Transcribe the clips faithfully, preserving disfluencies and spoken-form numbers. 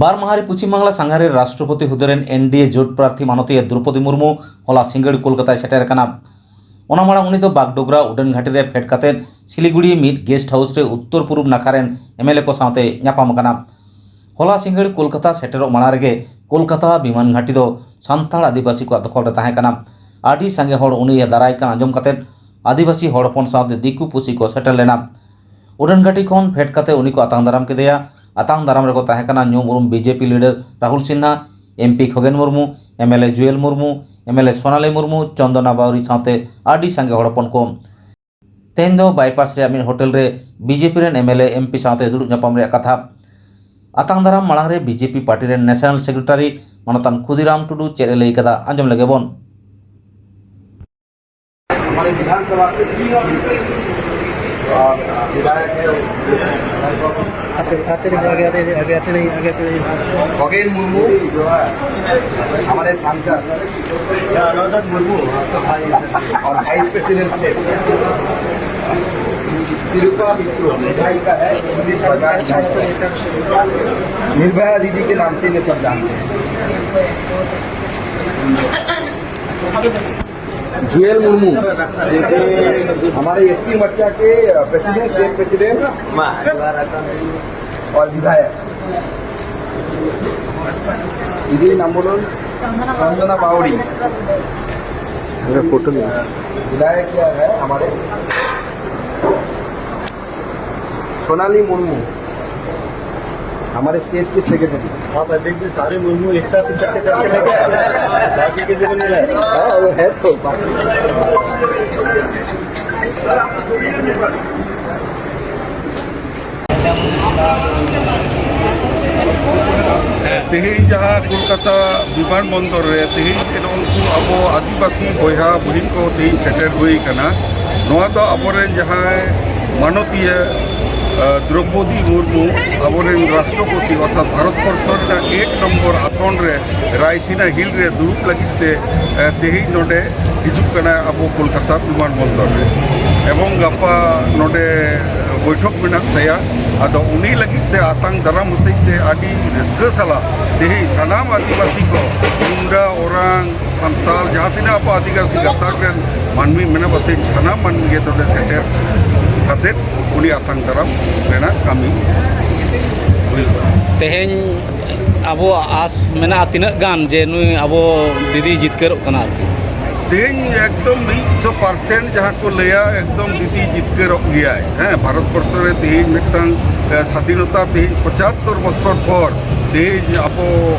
ᱵᱟᱨ ᱢᱟᱦᱟ ᱨᱮ ᱯᱚᱪᱷᱤᱢ ᱵᱟᱝᱞᱟ ᱥᱟᱸᱜᱷᱟᱨ ᱨᱮ ᱨᱟᱥᱴᱨᱚᱯᱚᱛᱤ ᱦᱩᱫᱟᱹ ᱨᱮᱱ ᱮᱱᱰᱤᱮ ᱡᱳᱴ ᱯᱨᱟᱨᱛᱷᱤ ᱢᱟᱱᱚᱛᱤᱭᱟᱹ ᱫᱨᱚᱯᱚᱫᱤ ᱢᱩᱨᱢᱩ ᱦᱚᱞᱟ ᱥᱤᱸᱜᱟᱹᱲ ᱠᱳᱞᱠᱟᱛᱟᱭ ᱥᱮᱴᱮᱨ ᱟᱠᱟᱱᱟ᱾ ᱚᱱᱟ ᱢᱟᱲᱟᱝ ᱩᱱᱤ ᱫᱚ ᱵᱟᱜᱰᱳᱜᱨᱟ ᱩᱰᱟᱹᱱ ᱜᱷᱟᱹᱴᱤ ᱨᱮ ᱯᱷᱮᱰ ᱠᱟᱛᱮ ᱥᱤᱞᱤᱜᱩᱲᱤ ᱢᱤᱫ ᱜᱮᱥᱴ ᱦᱟᱣᱩᱥ ᱨᱮ ᱩᱛᱛᱚᱨ ᱯᱩᱨᱩᱵ ᱱᱟᱠᱷᱟ ᱨᱮᱱ ᱮᱢᱮᱞᱮ ᱠᱚ ᱥᱟᱶᱛᱮ ᱧᱟᱯᱟᱢ ᱟᱠᱟᱱᱟ᱾ ᱦᱚᱞᱟ ᱥᱤᱸᱜᱟᱹᱲ ᱠᱳᱞᱠᱟᱛᱟ ᱥᱮᱴᱮᱨᱚᱜ ᱢᱟᱲᱟᱝ ᱨᱮᱜᱮ ᱠᱳᱞᱠᱟᱛᱟ ᱵᱤᱢᱟᱱ ᱜᱷᱟᱹᱴᱤ ᱫᱚ ᱥᱟᱱᱛᱟᱲ ᱟᱹᱫᱤᱵᱟᱹᱥᱤ ᱠᱚᱣᱟᱜ ᱫᱚᱠᱷᱚᱞ ᱨᱮ ᱛᱟᱦᱮᱸ ᱠᱟᱱᱟ᱾ ᱟᱹᱰᱤ ᱥᱟᱸᱜᱮ ᱦᱚᱲ ᱩᱱᱤᱭᱟᱜ ᱫᱟᱨᱟᱭ ᱠᱟᱱ ᱟᱸᱡᱚᱢ ᱠᱟᱛᱮ ᱟᱹᱫᱤᱵᱟᱹᱥᱤ ᱦᱚᱲ ᱦᱚᱯᱚᱱ ᱥᱟᱶᱛᱮ ᱫᱤᱠᱩ ᱯᱩᱥᱤ ᱠᱚ ᱥᱮᱴᱮᱨ ᱞᱮᱱᱟ᱾ ᱩᱰᱟᱹᱱ ᱜᱷᱟᱹᱴᱤ ᱠᱷᱚᱱ ᱯᱷᱮᱰ ᱠᱟᱛᱮ ᱩᱱᱤ ᱠᱚ ᱟᱛᱟᱝ ᱫᱟᱨᱟᱢ ᱠᱮᱫᱮᱭᱟ᱾ ᱟᱛᱟᱝ ᱫᱟᱨᱟᱢ ᱨᱮᱠᱚ ᱛᱟᱦᱮᱸ ᱠᱟᱱᱟ ᱧᱩᱢ ᱩᱨᱩᱢ ᱵᱤᱡᱮᱯᱤ ᱞᱤᱰᱟᱨ ᱨᱟᱦᱩᱞ ᱥᱤᱱᱦᱟ, ᱮᱢᱯᱤ ᱠᱷᱚᱜᱮᱱ ᱢᱩᱨᱢᱩ, ᱮᱢᱮᱞᱮ ᱡᱩᱭᱮᱞ ᱢᱩᱨᱢᱩ, ᱮᱢᱮᱞᱮ ᱥᱳᱱᱟᱞᱤ ᱢᱩᱨᱢᱩ, ᱪᱚᱱᱫᱚᱱᱟ ᱵᱟᱣᱨᱤ ᱥᱟᱶᱛᱮ ᱟᱹᱰᱤ ᱥᱟᱸᱜᱮ ᱦᱚᱲ ᱦᱚᱯᱚᱱ ᱠᱚ᱾ ᱛᱮᱦᱮᱧ ᱫᱚ ᱵᱟᱭᱯᱟᱥ ᱨᱮᱭᱟᱜ ᱢᱤᱫ ᱦᱳᱴᱮᱞ ᱨᱮ ᱵᱤᱡᱮᱯᱤ ᱨᱮᱱ ᱮᱢᱮᱞᱮ, ᱮᱢᱯᱤ ᱥᱟᱶᱛᱮ ᱫᱩᱲᱩᱵ ᱧᱟᱯᱟᱢ ᱨᱮᱭᱟᱜ ᱠᱟᱛᱷᱟ᱾ ᱟᱛᱟᱝ ᱫᱟᱨᱟᱢ ᱢᱟᱲᱟᱝ ᱨᱮ ᱵᱤᱡᱮᱯᱤ ᱯᱟᱨᱴᱤ ᱨᱮᱱ ᱱᱮᱥᱚᱱᱟᱞ ᱥᱮᱠᱨᱮᱴᱟᱨᱤ ᱢᱟᱱᱚᱛᱟᱱ ᱠᱷᱩᱫᱤᱨᱟᱢ ᱴᱩᱰᱩ ᱪᱮᱫ ᱮ ᱞᱟᱹᱭ ᱠᱟᱫᱟ, ᱟᱸᱡᱚᱢ ᱞᱮᱜᱮ ᱵᱚᱱ᱾ हमारे विधानसभा के तीनों विधायक हैं। आते, आते नहीं, आगे, आते नहीं, आगे, आते नहीं, आगे, आते नहीं। खगेन मुर्मू जो है हमारे सांसद, और वाइस प्रेसिडेंट स्टेट सिरूपा मित्रो, विधायिका है, निर्भया दीदी के नाम से इन्हें सब जानते हैं। जुएल मुर्मू, हमारे एसटी मोर्चा के प्रेसिडेंट, स्टेट प्रेसिडेंट और विधायक। इदी नंबर, चंदना बावड़ी। मेरा फोटो नहीं। विधायक क्या है हमारे? सोनाली मुर्मू, हमारे स्टेट की सेक्रेटरी। आप अध्यक्ष जी, सारे मुर्मू एक साथ इकट्ठे करके लेके आए। बाकी किसी को नहीं लाए। हाँ, वो है तो। ᱛᱮᱦᱮᱧ ᱡᱟᱦᱟᱸ ᱠᱳᱞᱠᱟᱛᱟ ᱵᱤᱢᱟᱱ ᱵᱚᱱᱫᱚᱨ ᱨᱮ ᱛᱮᱦᱮᱧ ᱱᱩᱠᱩ ᱟᱵᱚ ᱟᱹᱫᱤᱵᱟᱹᱥᱤ ᱵᱚᱭᱦᱟ ᱵᱩᱦᱤᱱ ᱠᱚ ᱛᱮᱦᱮᱧ ᱥᱮᱴᱮᱨ ᱦᱩᱭ ᱟᱠᱟᱱᱟ, ᱱᱚᱣᱟ ᱫᱚ ᱟᱵᱚᱨᱮᱱ ᱡᱟᱦᱟᱸᱭ ᱢᱟᱱᱚᱛᱤᱭᱟᱹ, ᱟ, ᱫᱨᱚᱯᱚᱫᱤ ᱢᱩᱨᱢᱩ ᱟᱵᱚᱨᱮᱱ ᱨᱟᱥᱴᱨᱚᱯᱚᱛᱤ ᱚᱨᱛᱷᱟᱛ ᱵᱷᱟᱨᱚᱛ ᱵᱚᱨᱥᱚ ᱨᱮᱱᱟᱜ ᱮᱠ ᱱᱚᱢᱵᱚᱨ ᱟᱥᱚᱱ ᱨᱮ ᱨᱟᱭᱥᱤᱱᱟ ᱦᱤᱞ ᱨᱮ ᱫᱩᱲᱩᱵ ᱞᱟᱹᱜᱤᱫ ᱛᱮ, ᱟ, ᱛᱮᱦᱮᱧ ᱱᱚᱰᱮ ᱦᱤᱡᱩᱜ ᱠᱟᱱᱟ ᱟᱵᱚ ᱠᱳᱞᱠᱟᱛᱟ ᱵᱤᱢᱟᱱ ᱵᱚᱱᱫᱚᱨ ᱨᱮ᱾ ᱮᱵᱚᱝ ᱜᱟᱯᱟ ᱱᱚᱰᱮ ᱵᱳᱭᱴᱷᱚᱠ ᱢᱮᱱᱟᱜ ᱛᱟᱭᱟ᱾ ᱟᱫᱚ ᱩᱱᱤ ᱞᱟᱹᱜᱤᱫ ᱛᱮ ᱟᱛᱟᱝ ᱫᱟᱨᱟᱢ ᱦᱚᱛᱮᱡ ᱛᱮ ᱟᱹᱰᱤ ᱨᱟᱹᱥᱠᱟᱹ ᱥᱟᱞᱟᱜ ᱛᱮᱦᱮᱧ ᱥᱟᱱᱟᱢ ᱟᱹᱫᱤᱵᱟᱹᱥᱤ ᱠᱚ, ᱢᱩᱱᱰᱟ, ᱳᱨᱟᱝ, ᱥᱟᱱᱛᱟᱞ, ᱡᱟᱦᱟᱸ ᱛᱤᱱᱟᱹᱜ ᱟᱵᱚ ᱟᱹᱫᱤᱵᱟᱹᱥᱤ ᱜᱟᱛᱟᱠ ᱨᱮᱱ ᱢᱟᱹᱱᱢᱤ ᱢᱮᱱᱟᱜ ᱠᱚ, ᱛᱮᱦᱮᱧ ᱥᱟᱱᱟᱢ ᱢᱟᱹᱱᱢᱤ ᱜᱮ ᱱᱚᱰᱮ ᱥᱮᱴᱮᱨ ᱠᱟᱛᱮᱫ ᱩᱱᱤ ᱟᱛᱟᱝ ᱫᱟᱨᱟᱢ ᱨᱮᱱᱟᱜ ᱠᱟᱹᱢᱤ ᱦᱩᱭᱩᱜᱼᱟ᱾ ᱛᱮᱦᱮᱧ ᱟᱵᱚᱣᱟᱜ ᱟᱥ ᱢᱮᱱᱟᱜᱼᱟ ᱛᱤᱱᱟᱹᱜ ᱜᱟᱱ ᱡᱮ ᱱᱩᱭ ᱟᱵᱚ ᱫᱤᱫᱤ ᱡᱤᱛᱠᱟᱹᱨᱚᱜ ᱠᱟᱱᱟ ᱟᱨᱠᱤ? ᱛᱮᱦᱮᱧ ᱮᱠᱫᱚᱢ ᱢᱤᱫᱥᱚ ᱯᱟᱨᱥᱮᱱᱴ ᱡᱟᱦᱟᱸ ᱠᱚ ᱞᱟᱹᱭᱟ, ᱮᱠᱫᱚᱢ ᱫᱤᱫᱤ ᱡᱤᱛᱠᱟᱹᱨᱚᱜ ᱜᱮᱭᱟᱭ᱾ ᱦᱮᱸ, ᱵᱷᱟᱨᱚᱛ ᱵᱚᱨᱥᱚ ᱨᱮ ᱛᱮᱦᱮᱧ ᱢᱤᱫᱴᱟᱝ, ᱮ, ᱥᱟᱫᱷᱤᱱᱚᱛᱟ ᱛᱮᱦᱮᱧ ᱯᱚᱸᱪᱟᱛᱛᱳᱨ ᱵᱚᱪᱷᱚᱨ ᱯᱚᱨ ᱛᱮᱦᱮᱧ ᱟᱵᱚ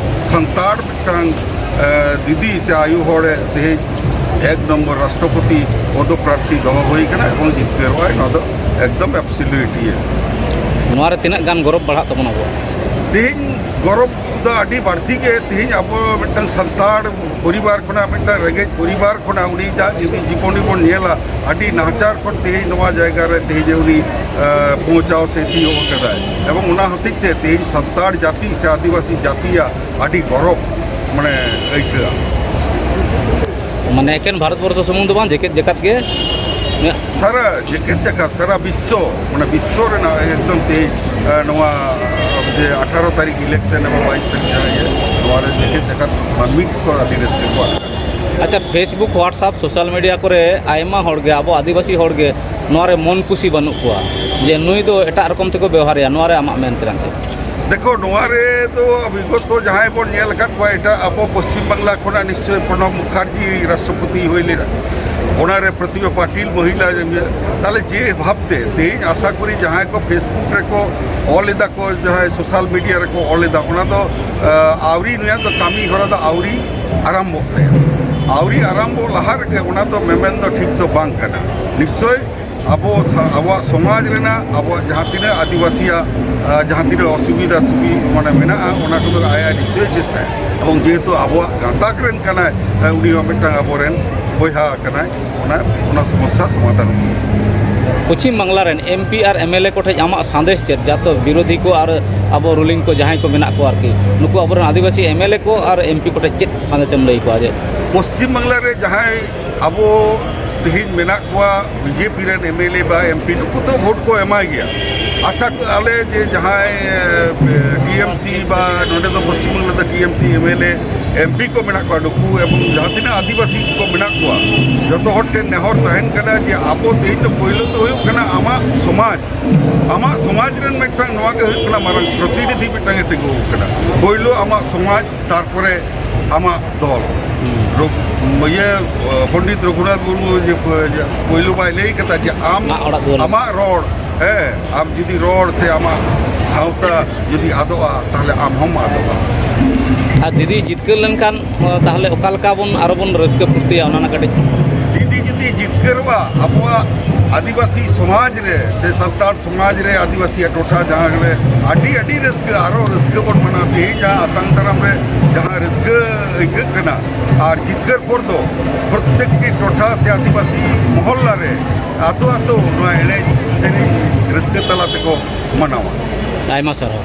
ᱥᱟᱱᱛᱟᱲ ᱢᱤᱫᱴᱟᱝ, ᱮ, ᱫᱤᱫᱤ ᱥᱮ ᱟᱭᱳ ᱦᱚᱲᱮ ᱛᱮᱦᱮᱧ ᱮᱠ ᱱᱚᱢᱵᱚᱨ ᱨᱟᱥᱴᱨᱚᱯᱚᱛᱤ ᱯᱚᱫᱚᱯᱨᱟᱨᱛᱷᱤ ᱫᱚᱦᱚ ᱦᱩᱭ ᱠᱟᱱᱟ ᱮᱵᱚᱝ ᱡᱤᱛᱠᱟᱹᱨᱚᱜᱼᱟᱭ, ᱱᱚᱣᱟ ᱫᱚ ᱮᱠᱫᱚᱢ ᱮᱵᱥᱚᱞᱩᱴ ᱤᱭᱟᱹ᱾ ᱱᱚᱣᱟ ᱨᱮ ᱛᱤᱱᱟᱹᱜ ᱜᱟᱱ ᱜᱚᱨᱚᱵᱽ ᱵᱟᱲᱦᱟᱜ ᱛᱟᱵᱚᱱᱟ ᱟᱵᱚᱣᱟᱜ? ᱛᱮᱦᱮᱧ ᱜᱚᱨᱚᱵᱽ ᱫᱚ ᱟᱹᱰᱤ ᱵᱟᱹᱲᱛᱤ ᱜᱮ, ᱛᱮᱦᱮᱧ ᱟᱵᱚ ᱢᱤᱫᱴᱟᱝ ᱥᱟᱱᱛᱟᱲ ᱯᱚᱨᱤᱵᱟᱨ ᱠᱷᱚᱱᱟᱜ, ᱢᱤᱫᱴᱟᱝ ᱨᱮᱸᱜᱮᱡ ᱯᱚᱨᱤᱵᱟᱨ ᱠᱷᱚᱱᱟᱜ ᱩᱱᱤ ᱡᱟ ᱡᱩᱫᱤ ᱡᱤᱵᱚᱱᱤ ᱵᱚᱱ ᱧᱮᱞᱟ, ᱟᱹᱰᱤ ᱱᱟᱦᱟᱪᱟᱨ ᱠᱷᱚᱱ ᱛᱮᱦᱮᱧ ᱱᱚᱣᱟ ᱡᱟᱭᱜᱟ ᱨᱮ ᱛᱮᱦᱮᱧ ᱩᱱᱤ, ᱮ, ᱯᱳᱸᱣᱪᱷᱟᱣ ᱥᱮ ᱛᱤᱭᱳᱜ ᱠᱟᱫᱟᱭ᱾ ᱮᱵᱚᱝ ᱚᱱᱟ ᱦᱚᱛᱮᱡ ᱛᱮ ᱛᱮᱦᱮᱧ ᱥᱟᱱᱛᱟᱲ ᱡᱟᱹᱛᱤ ᱥᱮ ᱟᱹᱫᱤᱵᱟᱹᱥᱤ ᱡᱟᱹᱛᱤᱭᱟᱜ ᱟᱹᱰᱤ ᱜᱚᱨᱚᱵᱽ, ᱢᱟᱱᱮ, ᱟᱹᱭᱠᱟᱹᱜᱼᱟ᱾ ᱢᱟᱱᱮ ᱮᱠᱮᱱ ᱵᱷᱟᱨᱚᱛ ᱵᱚᱨᱥᱚ ᱥᱩᱢᱩᱝ ᱫᱚ ᱵᱟᱝ, ᱡᱮᱜᱮᱛ ᱡᱟᱠᱟᱛ ᱜᱮ ᱢᱮ- ᱥᱟᱨᱟ ᱡᱮᱜᱮᱛ ᱡᱟᱠᱟᱛ, ᱥᱟᱨᱟ ᱵᱤᱥᱥᱚ, ᱢᱟᱱᱮ ᱵᱤᱥᱥᱚ ᱨᱮᱱᱟᱜ ᱮᱠᱫᱚᱢ ᱛᱮᱦᱮᱧ, ᱮ, ᱱᱚᱣᱟ ᱡᱮ ᱟᱴᱷᱟᱨᱚ ᱛᱟᱹᱨᱤᱠᱷ ᱤᱞᱮᱠᱥᱚᱱ ᱮᱵᱚᱝ ᱵᱟᱭᱤᱥ ᱛᱟᱹᱨᱤᱠᱷ ᱡᱟᱦᱟᱸ ᱤᱭᱟᱹ, ᱱᱚᱣᱟ ᱨᱮ ᱡᱮᱜᱮᱛ ᱡᱟᱠᱟᱛ ᱢᱟᱹᱱᱢᱤ ᱠᱚ ᱟᱹᱰᱤ ᱨᱟᱹᱥᱠᱟᱹ ᱠᱚ ᱟᱴᱠᱟᱨ᱾ ᱟᱪᱪᱷᱟ, Facebook, WhatsApp, social media ᱠᱚᱨᱮ ᱟᱭᱢᱟ ᱦᱚᱲ ᱜᱮ, ᱟᱵᱚ ᱟᱹᱫᱤᱵᱟᱹᱥᱤ ᱦᱚᱲ ᱜᱮ ᱱᱚᱣᱟ ᱨᱮ ᱢᱚᱱ ᱠᱩᱥᱤ ᱵᱟᱹᱱᱩᱜ ᱠᱚᱣᱟ ᱡᱮ ᱱᱩᱭ ᱫᱚ ᱮᱴᱟᱜ ᱨᱚᱠᱚᱢ ᱛᱮᱠᱚ ᱵᱮᱣᱦᱟᱨᱮᱭᱟ, ᱱᱚᱣᱟ ᱨᱮ ᱟᱢᱟᱜ ᱢᱮᱱ ᱛᱮᱱᱟᱜ ᱪᱮᱫ? ᱫᱮᱠᱷᱚ, ᱱᱚᱣᱟ ᱨᱮ ᱫᱚ ᱵᱤᱜᱚᱛᱚ ᱡᱟᱦᱟᱸᱭ ᱵᱚᱱ ᱧᱮᱞ ᱟᱠᱟᱫ ᱠᱚᱣᱟ, ᱮᱴᱟᱜ ᱟᱵᱚ ᱯᱚᱥᱪᱤᱢ ᱵᱟᱝᱞᱟ ᱠᱷᱚᱱᱟᱜ ᱱᱤᱥᱪᱚᱭ ᱯᱨᱚᱬᱚᱵᱽ ᱢᱩᱠᱷᱟᱨᱡᱤ ᱨᱟᱥᱴᱨᱚᱯᱚᱛᱤ ᱦᱩᱭ ᱞᱮᱱᱟ, ᱚᱱᱟ ᱨᱮ ᱯᱨᱚᱛᱤᱵᱷᱟ ᱯᱟᱴᱤᱞ ᱢᱚᱦᱤᱞᱟ, ᱛᱟᱦᱞᱮ ᱡᱮ ᱵᱷᱟᱵᱽᱛᱮ ᱛᱮᱦᱮᱧ ᱟᱥᱟ ᱠᱚᱨᱤ ᱡᱟᱦᱟᱸᱭ ᱠᱚ Facebook ᱨᱮᱠᱚ ᱚᱞ ᱮᱫᱟ ᱠᱚ, ᱡᱟᱦᱟᱸᱭ social media ᱨᱮᱠᱚ ᱚᱞ ᱮᱫᱟ, ᱚᱱᱟ ᱫᱚ, ᱟ, ᱟᱹᱣᱨᱤ, ᱱᱩᱭᱟᱜ ᱫᱚ ᱠᱟᱹᱢᱤ ᱦᱚᱨᱟ ᱫᱚ ᱟᱹᱣᱨᱤ ᱟᱨᱟᱢᱵᱷᱚᱜ ᱛᱟᱭᱟ᱾ ᱟᱹᱣᱨᱤ ᱟᱨᱟᱢᱵᱷᱚᱜ ᱞᱟᱦᱟ ᱨᱮᱜᱮ ᱚᱱᱟ ᱫᱚ ᱢᱮᱢᱮᱱ ᱫᱚ ᱴᱷᱤᱠ ᱫᱚ ᱵᱟᱝ ᱠᱟᱱᱟ᱾ ᱱᱤᱥᱪᱚᱭ ᱟᱵᱚ ᱥᱟ-, ᱟᱵᱚᱣᱟᱜ ᱥᱚᱢᱟᱡᱽ ᱨᱮᱱᱟᱜ, ᱟᱵᱚᱣᱟᱜ ᱡᱟᱦᱟᱸ ᱛᱤᱱᱟᱹᱜ ᱟᱹᱫᱤᱵᱟᱹᱥᱤᱭᱟᱜ, ᱟ, ᱡᱟᱦᱟᱸ ᱛᱤᱱᱟᱹᱜ ᱚᱥᱩᱵᱤᱫᱷᱟ ᱥᱩᱵᱤ-, ᱢᱟᱱᱮ ᱢᱮᱱᱟᱜᱼᱟ, ᱚᱱᱟ ᱠᱚᱫᱚ ᱟᱡ ᱟᱡ ᱱᱤᱥᱪᱚᱭ ᱪᱮᱥᱴᱟᱭᱟ᱾ ᱮᱵᱚᱝ ᱡᱮᱦᱮᱛᱩ ᱟᱵᱚᱣᱟᱜ ᱜᱟᱛᱟᱠ ᱨᱮᱱ ᱠᱟᱱᱟᱭ, ᱟ, ᱩᱱᱤ ᱦᱚᱸ ᱢᱤᱫᱴᱟᱝ ᱟᱵᱚᱨᱮᱱ ᱵᱚᱭᱦᱟ ᱠᱟᱱᱟᱭ, ᱚᱱᱟ, ᱚᱱᱟ ᱥᱚᱢᱚᱥᱥᱟ ᱥᱚᱢᱟᱫᱷᱟᱱ ᱦᱩᱭᱩᱜᱼᱟ᱾ ᱯᱚᱪᱷᱤᱢ ᱵᱟᱝᱞᱟ ᱨᱮᱱ MP ᱟᱨ MLA ᱠᱚ ᱴᱷᱮᱱ ᱟᱢᱟᱜ ᱥᱟᱸᱫᱮᱥ ᱪᱮᱫ? ᱡᱟᱛᱚ ᱵᱤᱨᱳᱫᱷᱤ ᱠᱚ ᱟᱨ ᱟᱵᱚ ᱨᱩᱞᱤᱝ ᱠᱚ ᱡᱟᱦᱟᱸᱭ ᱠᱚ ᱢᱮᱱᱟᱜ ᱠᱚᱣᱟ ᱟᱨᱠᱤ, ᱱᱩᱠᱩ ᱟᱵᱚᱨᱮᱱ ᱟᱹᱫᱤᱵᱟᱹᱥᱤ MLA ᱠᱚ ᱟᱨ MP ᱠᱚ ᱴᱷᱮᱱ ᱪᱮᱫ ᱥᱟᱸᱫᱮᱥ ᱮᱢ ᱞᱟᱹᱭ ᱟᱠᱚᱣᱟ ᱡᱮ? ᱯᱚᱥᱪᱤᱢ ᱵᱟᱝᱞᱟ ᱨᱮ ᱡᱟᱦᱟᱸᱭ ᱟᱵᱚ ᱛᱮᱦᱮᱧ ᱢᱮᱱᱟᱜ ᱠᱚᱣᱟ ᱵᱤᱡᱮᱯᱤ ᱨᱮᱱ ᱮᱢᱮᱞᱮ ᱵᱟ ᱮᱢᱯᱤ, ᱱᱩᱠᱩ ᱛᱚ ᱵᱷᱳᱴ ᱠᱚ ᱮᱢᱟᱭ ᱜᱮᱭᱟ᱾ ᱟᱥᱟ ᱠᱚ ᱟᱞᱮ ᱡᱮ ᱡᱟᱦᱟᱸᱭ ᱴᱤᱮᱢᱥᱤ ᱵᱟ ᱱᱚᱰᱮ ᱫᱚ ᱯᱚᱥᱪᱤᱢ ᱵᱟᱝᱞᱟ ᱫᱚ ᱴᱤᱮᱢᱥᱤ ᱮᱢᱮᱞᱮ ᱮᱢᱯᱤ ᱠᱚ ᱢᱮᱱᱟᱜ ᱠᱚᱣᱟ, ᱱᱩᱠᱩ ᱮᱵᱚᱝ ᱡᱟᱦᱟᱸ ᱛᱤᱱᱟᱹᱜ ᱟᱹᱫᱤᱵᱟᱹᱥᱤ ᱠᱚ ᱢᱮᱱᱟᱜ ᱠᱚᱣᱟ, ᱡᱚᱛᱚ ᱦᱚᱲ ᱴᱷᱮᱱ ᱱᱮᱦᱚᱨ ᱛᱟᱦᱮᱱ ᱠᱟᱱᱟ ᱡᱮ ᱟᱵᱚ ᱛᱮᱦᱮᱧ ᱫᱚ ᱯᱳᱭᱞᱳ ᱫᱚ ᱦᱩᱭᱩᱜ ᱠᱟᱱᱟ ᱟᱢᱟᱜ ᱥᱚᱢᱟᱡᱽ, ᱟᱢᱟᱜ ᱥᱚᱢᱟᱡᱽ ᱨᱮᱱ ᱢᱤᱫᱴᱟᱝ, ᱱᱚᱣᱟ ᱜᱮ ᱦᱩᱭᱩᱜ ᱠᱟᱱᱟ ᱢᱟᱨᱟᱝ ᱯᱨᱚᱛᱤᱱᱤᱫᱷᱤ ᱢᱤᱫᱴᱟᱝ ᱮ ᱛᱤᱸᱜᱩ ᱟᱠᱟᱱᱟ᱾ ᱯᱳᱭᱞᱳ ᱟᱢᱟᱜ ᱥᱚᱢᱟᱡᱽ, ᱛᱟᱨᱯᱚᱨᱮ ᱟᱢᱟᱜ ᱫᱚᱞ᱾ ᱨᱚᱜᱷ-, ᱤᱭᱟᱹ, ᱯᱚᱱᱰᱤᱛ ᱨᱚᱜᱷᱩᱱᱟᱛᱷ ᱢᱩᱨᱢᱩ ᱡᱮ ᱯᱳᱭᱞᱳ ᱵᱟᱭ ᱞᱟᱹᱭ ᱠᱟᱫᱟ ᱡᱮ ᱟᱢ ᱢᱟᱜ ᱚᱲᱟᱜ ᱫᱩᱣᱟᱹᱨ᱾ ᱟᱢᱟᱜ ᱨᱚᱲ, ᱦᱮᱸ, ᱟᱢ ᱡᱩᱫᱤ ᱨᱚᱲ ᱥᱮ ᱟᱢᱟᱜ ᱥᱟᱶᱛᱟ ᱡᱩᱫᱤ ᱟᱫᱚᱜᱼᱟ, ᱛᱟᱦᱞᱮ ᱟᱢ ᱦᱚᱸᱢ ᱟᱫᱚᱜᱼᱟ᱾ ᱟᱨ ᱫᱤᱫᱤ ᱡᱤᱛᱠᱟᱹᱨ ᱞᱮᱱᱠᱷᱟᱱ, ᱛᱟᱦᱞᱮ ᱚᱠᱟ ᱞᱮᱠᱟ ᱵᱚᱱ ᱟᱨᱚ ᱵᱚᱱ ᱨᱟᱹᱥᱠᱟᱹ ᱯᱷᱩᱨᱛᱤᱭᱟ, ᱚᱱᱟ ᱨᱮᱱᱟᱜ ᱠᱟᱹᱴᱤᱡ? ᱫᱤᱫᱤ ᱡᱩᱫᱤ ᱡᱤᱛᱠᱟᱹᱨᱚᱜᱼᱟ, ᱟᱵᱚᱣᱟᱜ ᱟᱹᱫᱤᱵᱟᱹᱥᱤ ᱥᱚᱢᱟᱡᱽ ᱨᱮ ᱥᱮ ᱥᱟᱱᱛᱟᱲ ᱥᱚᱢᱟᱡᱽ ᱨᱮ, ᱟᱹᱫᱤᱵᱟᱹᱥᱤᱭᱟᱜ ᱴᱚᱴᱷᱟ ᱡᱟᱦᱟᱸ ᱨᱮ ᱟᱹᱰᱤ, ᱟᱹᱰᱤ ᱨᱟᱹᱥᱠᱟᱹ, ᱟᱨᱚ ᱨᱟᱹᱥᱠᱟᱹ ᱵᱚᱱ ᱢᱟᱱᱟᱣᱟ᱾ ᱛᱮᱦᱮᱧ ᱡᱟᱦᱟᱸ ᱟᱛᱟᱝ ᱫᱟᱨᱟᱢ ᱨᱮ ᱡᱟᱦᱟᱸ ᱨᱟᱹᱥᱠᱟᱹ ᱟᱹᱭᱠᱟᱹᱜ ᱠᱟᱱᱟ, ᱟᱨ ᱡᱤᱛᱠᱟᱹᱨ ᱯᱚᱨ ᱫᱚ ᱯᱨᱚᱛᱮᱠᱴᱤ ᱴᱚᱴᱷᱟ ᱥᱮ ᱟᱹᱫᱤᱵᱟᱹᱥᱤ ᱢᱚᱦᱚᱞᱞᱟ ᱨᱮ, ᱟᱛᱳ ᱟᱛᱳ ᱱᱚᱣᱟ ᱮᱱᱮᱡ ᱥᱮᱨᱮᱧ ᱨᱟᱹᱥᱠᱟᱹ ᱛᱟᱞᱟ ᱛᱮᱠᱚ ᱢᱟᱱᱟᱣᱟ᱾ ᱟᱭᱢᱟ ᱥᱟᱨᱦᱟᱣ᱾